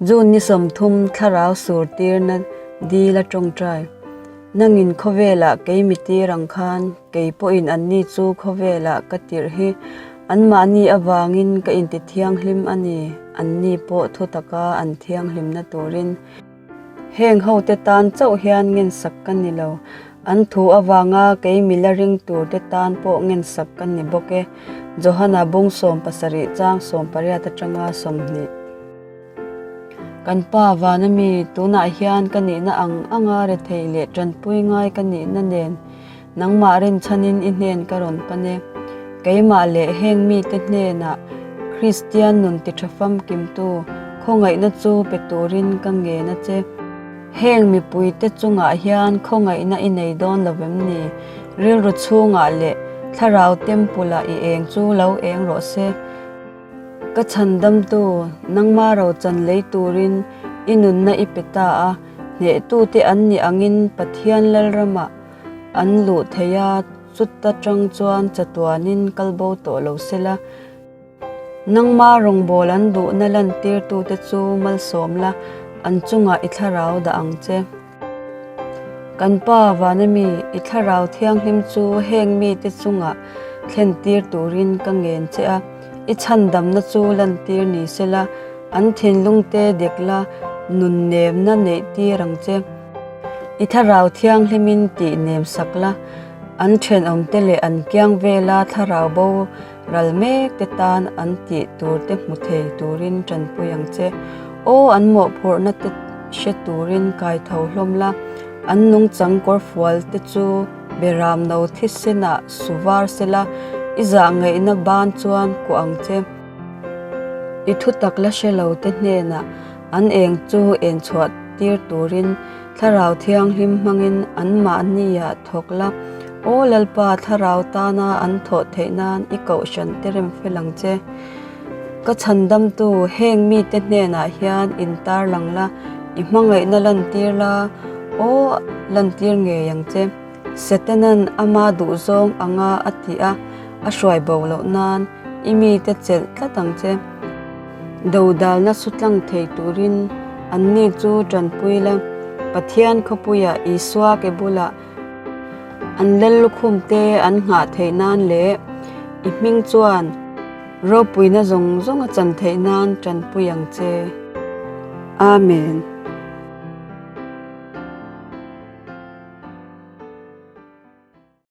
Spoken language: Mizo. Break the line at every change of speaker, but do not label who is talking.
June ni 30 thlarau surtirna dil a tawngtai. Nangin khawvelah kei mi tir ang khan kei pawhin anni chu khawvelah ka tirh hi anmahni avangin ka inti thianghlim a ni, anni pawh thu taka an thianghlimna turin. Heng hote tan chauh hian ngensak ka ni lo, an thu avanga kei mi la ring turte tan pawh ngensak ka ni bawk e, Johana bung 70 chang 18 atanga 20. Kan Pa vana mi, tunah hian ka nihna ang anga rethei leh tanpui ngai ka nihna nen nangmah rinchhanin i hnen ka rawn pan e. Keimah leh heng mite hnenah Kristian nun titha famkimtu khawngaihna chu pe turin ka ngen a che. Heng mipuite chungah hian khawngaihna i nei dawn lo vem ni? Rilru chhungah leh thlarau temple-ah i eng chu lo eng rawh se. Ka chhandamtu, nangma rochan lei turin i nunna i pe ta a, hnehtute an nih angin Pathian Lalramah an luh thei a, chuta tang chuan chatuanin kal bo tawh lo sela. Nangma rawngbâwl an duhna lantirtute chu malsawm la, an chungah i thlarau dah ang che. Kan Pa vana mi, i thlarau thianghlim chu heng mite chungah thlentir turin ka ngen che a, i chhandamna chu lantir ni sela, an thinlungte dek la, nunnemna neihtir ang che. I thlarau thianghlimin tih nem sak la, an thenawmte leh an kiang vela thlarau bo ral mek te tan an tih tur te hmu thei turin tanpui ang che. Aw an mawhphurhna te hre turin kai tho hlawm la, an nungchang kawrfual te chu beram no thisenah su var sela, i zah ngaihna ban chuan kuah ang che. I thutak la hre lo te hnenah an eng chu en chhuah tir turin Thlarau Thianghlim hmangin anmahniah thawk la, Aw Lalpa, Thlarau tana an thawh theih nan i kohhran te rem fel ang che. Ka chhandamtu, heng mite hnenah hian intarlang la, i hmangaihna lantir la, aw lantir ngei ang che. Setanan ama duhzawng anga a tih a, a hruai bo loh nan i mite chelh tlat ang che. Dodalna sutlang thei turin anni chu tanpui la, Pathian khawpuia Isua ke bulah an lal lukhum te an nghah theih nan leh i hming chuan ropuina zawng zawng a chan theih nan tanpui ang che. Amen.